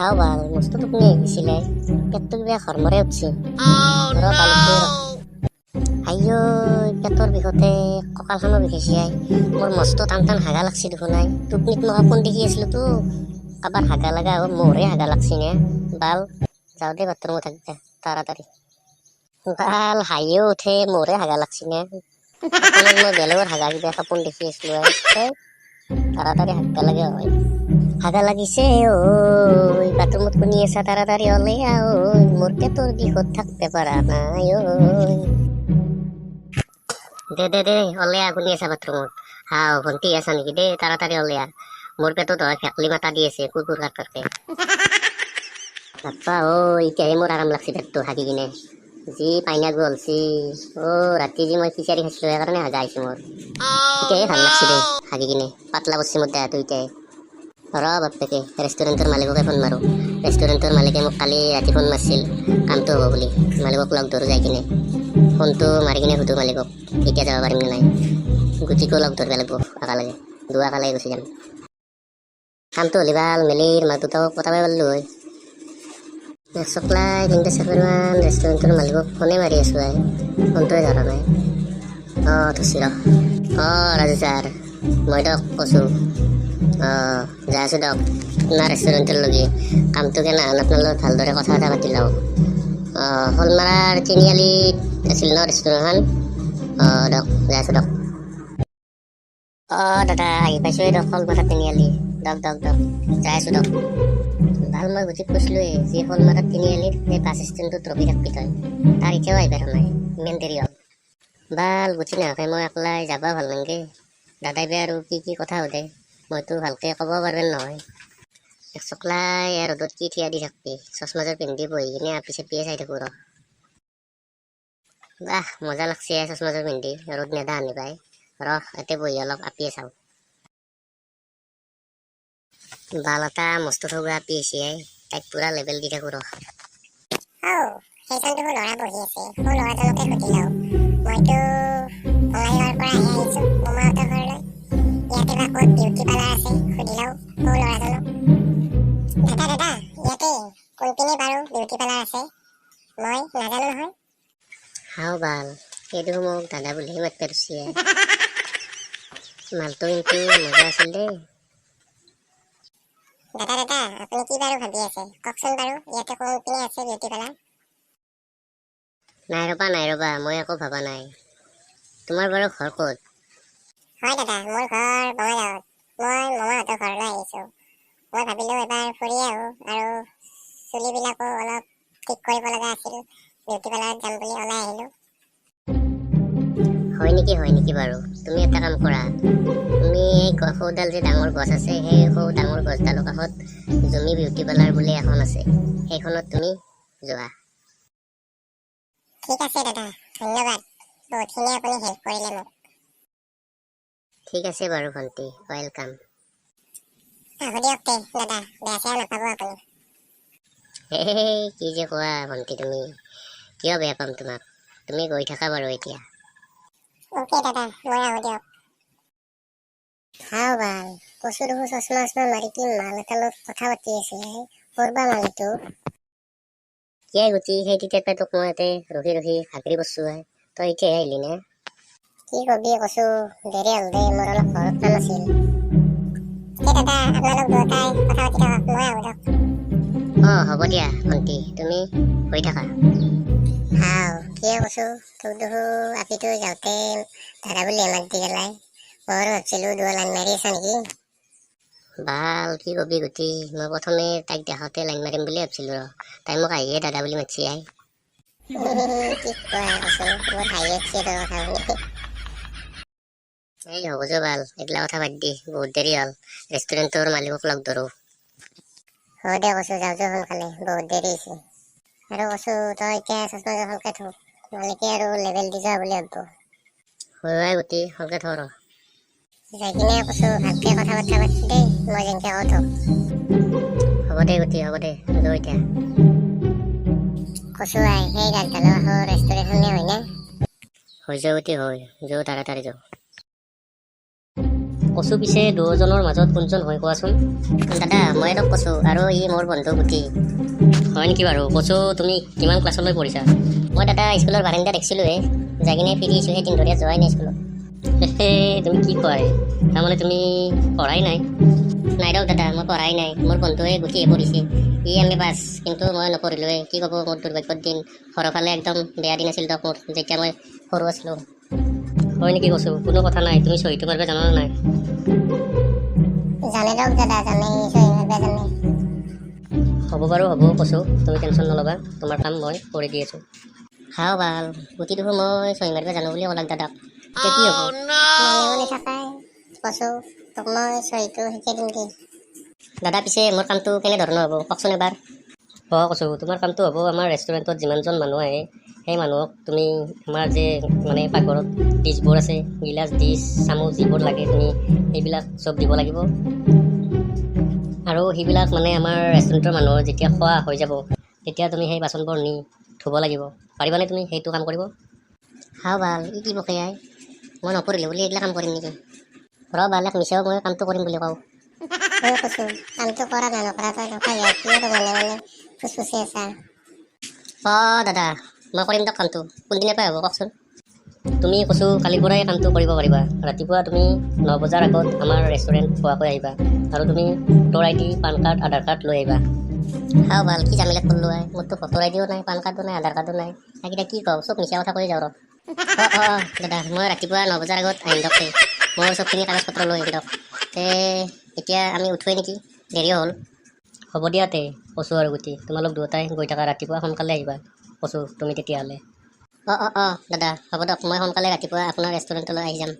হাও ভাল মস্ত টোপনি আহিছিলে, পেটটো কিবা খৰমৰে উঠছি। ৰ বালিতে ৰ। আইঅ, পেটৰ বিষতে কঁকালখনো বিষাইছে I. মোৰ মস্ত টান টান হাগা লাগছি দেখোন I. টোপনিত মই সপোন দেখি আছিলো তো, কাৰোবাৰ হাগা লগা হ'ল, মোৰহে হাগা লাগছি নে? বাল, যাওঁ দে বাথৰুমত হাগবা তাড়াতাড়ি। বাল, হাঁহিও উঠে, মোৰহে হাগা লাগছি নে? সপোনত মই বেলেগৰ হাগা কিবা সপোন দেখি আছিলো I. এই, তাড়াতাড়ি হাগবা লাগে হয়। হাগা লাগিছে ঐ, বাথৰুমত কোনি আছা, তাড়াতাড়ি ওলাই ঐ, মোৰ পেটৰ বিষত থাকবে পাৰা নাই ঐ। দে দে দে, ওলাই আহ, কোনি আছা বাথৰুমত? হাও ভণ্টি, আছা নেকি দে, তাড়াতাড়ি ওলাই আহ, মোৰ পেটত হয় ভেকলি মাতা দি আছে কুকুৰ কাটকে। বাপ্পা ঐ, এতিয়াহে মোৰ আৰাম লাগছে পেটটো হাগি কিনে। যি পাইনা গলছি অ', ৰাতি যি মই খিচাৰি খাইছিলো, সেইকাৰণে হাগা আহিছে মোৰ। এতিয়াহে ভাল লাগছে দে হাগি কিনে, পাতলা বস্তু মোৰ দেহাটো এতিয়াহে। ৰ বাপ্পেকে, ৰেষ্টুৰেণ্টৰ মালিককে ফোন মাৰোঁ। ৰেষ্টুৰেণ্টৰ মালিকে মোক কালি ৰাতি ফোন মাৰছিল কামটো হ'ব বুলি। মালিকক লগ ধৰোঁ যাই কিনে, ফোনটো মাৰি কিনে সুধো মালিকক এতিয়া যাব পাৰিম নে নাই। গুটিকো লগ ধৰিব লাগিব, একেলগে দুৱা একেলগে গুচি যাম। কামটো হ'লে ভাল মেলিৰ মাক দুটাক পতাব পাৰিলোঁ হয়। চকলাই তিনিটা চাৰিবাৰমান ৰেষ্টুৰেণ্টৰ মালিকক ফোনে মাৰি আছোঁ I, ফোনটোৱে ধৰা নাই। অঁ, ধৰছি ৰ। অঁ ৰাজু ছাৰ, মই দক কৈছোঁ। অঁ, যাই আছোঁ দক আপোনাৰ ৰেষ্টুৰেণ্টৰ লগি। কামটো কেনে আপোনাৰ লগত ভালদৰে কথা এটা পাতি লওঁ। অঁ, শ'লমাৰাৰ তিনিআলিত আছিল ন ৰেষ্টুৰেণ্টখন? অঁ দক, যাই আছোঁ দক। অঁ দাদা, আহি পাইছোঁৱে দক শ'লমাৰা তিনিআলি। দক দক দক, যাই আছোঁ দক। ভাল, মই গুটিক কৈছিলোঁৱেই যে শ'লমাৰাৰ তিনিআলিত সেই বাছ ষ্টেণ্ডটোত ৰখি থাকবি তই। তাৰ এতিয়াও আহিব পৰা নাই, ইমান দেৰি হ'ল। বাল, গুটি নাহাকে মই একলাই যাব ভাল নালাগে। দাদাই বে আৰু কি কি কথা সোধে, মইতো ভালকে ক'ব পাৰিম নহয়। এক চকলাই ৰ'দত কি থিয়া দি থাকবি, চশমাযোৰ পিন্ধি বহি কিনে আপি চাপিয়ে চাই থাকোঁ ৰ। বাহ, মজা লাগছে চশমাযোৰ পিন্ধি, ৰ'দ নেদা আনি পাই। ৰহ, ইয়াতে বহি অলপ আপিয়ে চাওঁ। বাল, এটা মস্ত ঠগুৱা আপি আহিছে, তাইক পুৰা লেবেল দি থাকোঁ ৰ। ঔ, সেইজন দেখোন ল'ৰা বহি আছে, সৌ ল'ৰাজনকে সুধি লওঁ। মইতো বঙাইগাঁৱৰ পৰা আহি আহিছোঁ মামাহঁতৰ ঘৰলৈ। ইয়াতে বা ক'ত বিউটি পাৰ্লাৰ আছে, সুধি লওঁ সৌ ল'ৰাজনক। দাদা দাদা, ইয়াতে কোনপিনে বাৰু বিউটি পাৰ্লাৰ আছে? মই নাজানো নহয়। হাও বাল, এই দেখোন মোক দাদা বুলিহে মাতিব ধৰছি। মালটো কিন্তু মজা আছিল দেই। দাদা দাদা, আপুনি কি বাৰু ভাবি আছে কওকচোন বাৰু, ইয়াতে কোনপিনে আছে বিউটি পাৰ্লাৰ? নাই ৰ'বা, নাই ৰ'বা, মই একো ভবা নাই। তোমাৰ বাৰু ঘৰ ক'ত? হয় দাদা, মোৰ ঘৰ বঙাইগাঁৱত। মই মামাহঁতৰ ঘৰলৈ আহিছোঁ। মই ভাবিলোঁ এবাৰ ফুৰি আহোঁ আৰু চুলিবিলাকো অলপ ঠিক কৰিব লগা আছিল। বিউটি পাৰ্লাৰত যাম বুলি ওলাই আহিলোঁ। হয় নেকি? হয় নেকি? বাৰু তুমি এটা কাম কৰা, তুমি এই সৌডাল যে ডাঙৰ গছ আছে, সেই সৌ ডাঙৰ গছডালৰ কাষত জুমি বিউটি পাৰ্লাৰ বুলি এখন আছে, সেইখনত তুমি যোৱা। ঠিক আছে দাদা, ধন্যবাদ, বহুতখিনি আপুনি হেল্প কৰিলে মোক। ঠিক আছে বাৰু ভণ্টি, welcome. আহোঁ দিয়ক তে দাদা, বেয়া চেয়া নাপাব আপুনি। হেই, কি যে কোৱা ভণ্টি তুমি, কিয় বেয়া পাম তোমাক? তুমি গৈ থাকা বাৰু এতিয়া। অ'কে দাদা, মই আহোঁ দিয়ক। হাও বাল, কচু দেখোন চশমা চশমা মাৰি কি মাল এটাৰ লগত কথা পাতি আছে, কৰবা মাল এইটো। কিয় গুটি, সেই তেতিয়াৰ পৰা তোক মই ইয়াতে ৰখি ৰখি ভাগৰি পৰছো, তই এতিয়াহে আহিলি নে? কি কবি কচু, দেৰি হ'ল দে, মোৰ অলপ ঘৰত কাম আছিল। তে দাদা, আপোনালোক দুয়োটাই কথা পাতি থাকক, মই আহোঁ দিয়ক। অঁ হ'ব দিয়া ভণ্টি, তুমি গৈ থাকা। হাও, কিয় কচু, তোক দেখোন আপিটো যাওঁতে দাদা বুলি মাত দি গেলাই, মই আৰু ভাবছিলোঁ দুয়ো লাইন মাৰি আছা নেকি। বাল, কি কবি গুটি, মই প্ৰথমে তাইক দেখাওঁতে লাইন মাৰিম বুলি ভাবছিলোঁ ৰ, তাই মোক আহিয়ে দাদা বুলি মাতছি আই। কি কোৱা কচু, বৰ হাঁহি উঠছে তোৰ কথা শুনি। এই হ'ব যো বাল, এইগিলা কথা বাদ দি, বহুত দেৰি হ'ল, ৰেষ্টুৰেণ্টৰ মালিকক লগ ধৰোঁ। হ'ব দে কচু, যাওঁ যো সোনকালে, বহুত দেৰি হৈছে। আৰু কচু, তই এতিয়া চশমাযোৰ সোনকালে থ, মালিকে আৰু লেবেল দি যোৱা বুলি ভাবিব। হয় গুটি, সোনকালে থ ৰ। যাই কিনে কচু ভালকে কথা বাৰ্তা পাতিবি দেই, মই যেনকে কওঁ তোক। হ'ব দে গুটি, হ'ব দে, যো এতিয়া। কচু আই, সেই গাছডালৰ কাষৰ ৰেষ্টুৰেণ্টখনে হয়নে? হৈ যো গুটি, হৈ যো, তাড়াতাড়ি যো। কচু পিছে দুয়োজনৰ মাজত কোনজন হয় কোৱাচোন? দাদা, মই তোক কচু আৰু ই মোৰ বন্ধু গুটি। হয় নেকি বাৰু? কচু, তুমি কিমান ক্লাছলৈ পঢ়িছা? মই দাদা স্কুলৰ বাৰাণ্ডা দেখিছিলোঁহে, যাই কিনে ফিৰি আহিছোঁ। সেইদিন ধৰি যোৱাই নাই স্কুলত। তুমি কি কোৱা হে? তাৰমানে তুমি পঢ়াই নাই? নাই দিয়ক দাদা, মই পঢ়াই নাই। মোৰ বন্ধুৱে গুটিয়ে পঢ়িছে, ই এম এ পাছ, কিন্তু মই নপঢ়িলোৱে। কি ক'ব, মোৰ দুৰ্ভাগ্যৰ দিন। ঘৰৰ ফালে একদম বেয়া দিন আছিল দিয়ক মোৰ, যেতিয়া মই সৰু আছিলোঁ। হয় নেকি কচু? কোনো কথা নাই। তুমি চহীটো মাৰিব জানা নাই? জানে দিয়ক দাদা, জানে, চহী মাৰিব জানে। হ'ব বাৰু, হ'ব কচু, তুমি টেনশ্যন নল'বা। তোমাৰ কাম মই কৰি দি আছোঁ। হাও ভাল, গুটি দেখোন মই চহী মাৰিব জানো বুলি ক'লাক দাদাক। এতিয়া কি হ'ব? মনে মনে থাকাই কচু, তোক মই চহীটো শিকাই দিম দে। দাদা, পিছে মোৰ কামটো কেনেধৰণৰ হ'ব কওকচোন এবাৰ। অঁ কচু, তোমাৰ কামটো হ'ব আমাৰ ৰেষ্টুৰেণ্টত যিমানজন মানুহ আহে, সেই মানুহক তুমি আমাৰ যে মানে পাকঘৰত ডিছবোৰ আছে, গিলাচ, ডিছ, চামুচ যিবোৰ লাগে, তুমি সেইবিলাক চব দিব লাগিব। আৰু সেইবিলাক মানে আমাৰ ৰেষ্টুৰেণ্টৰ মানুহৰ যেতিয়া খোৱা হৈ যাব, তেতিয়া তুমি সেই বাচনবোৰ নি ধুব লাগিব। পাৰিবানে তুমি সেইটো কাম কৰিব? হাও ভাল, ই কি বকে আই? মই নপঢ়িলোঁ বুলি এইগিলা কাম কৰিম নেকি? ৰ বালেক, মিছাও মই কামটো কৰিম বুলি কওঁ। ঐ কচু, কামটো কৰা না নকৰা তই নকয়, কিয় মনে মনে ফুচফুচি আছা? অঁ দাদা, মই কৰিম দিয়ক কামটো। কোনদিনাৰ পৰা হ'ব কওকচোন? তুমি কচু কালিৰ পৰাই কামটো কৰিব পাৰিবা। ৰাতিপুৱা তুমি 9 বজাৰ আগত আমাৰ ৰেষ্টুৰেণ্ট পোৱাকৈ আহিবা আৰু তুমি ভোটৰ আইডি, পান কাৰ্ড, আধাৰ কাৰ্ড লৈ আহিবা। হাও ভাল, কি জামিলাত পৰিলোঁ আই। মোৰতো ভোটৰ আইডিও নাই, পান কাৰ্ডো নাই, আধাৰ কাৰ্ডো নাই। এইকেইটা কি কওঁ, চব মিছা কথা কৈ যাওঁ ৰ। অঁ অঁ দাদা, মই ৰাতিপুৱা 9 বজাৰ আগত আহিম দিয়ক। তে মই চবখিনি কাগজ পত্ৰ লৈ আহিম দিয়ক। তে এতিয়া আমি উঠোৱে নেকি? দেৰিও হ'ল। হ'ব দিয়া তে কচু আৰু গুটি, তোমালোক দুয়োটাই গৈ থাকা। ৰাতিপুৱা সোনকালে আহিবা কচু তুমি তেতিয়াহ'লে। অঁ অঁ অঁ দাদা, হ'ব দিয়ক। মই সোনকালে ৰাতিপুৱা আপোনাৰ ৰেষ্টুৰেণ্টলৈ আহি যাম।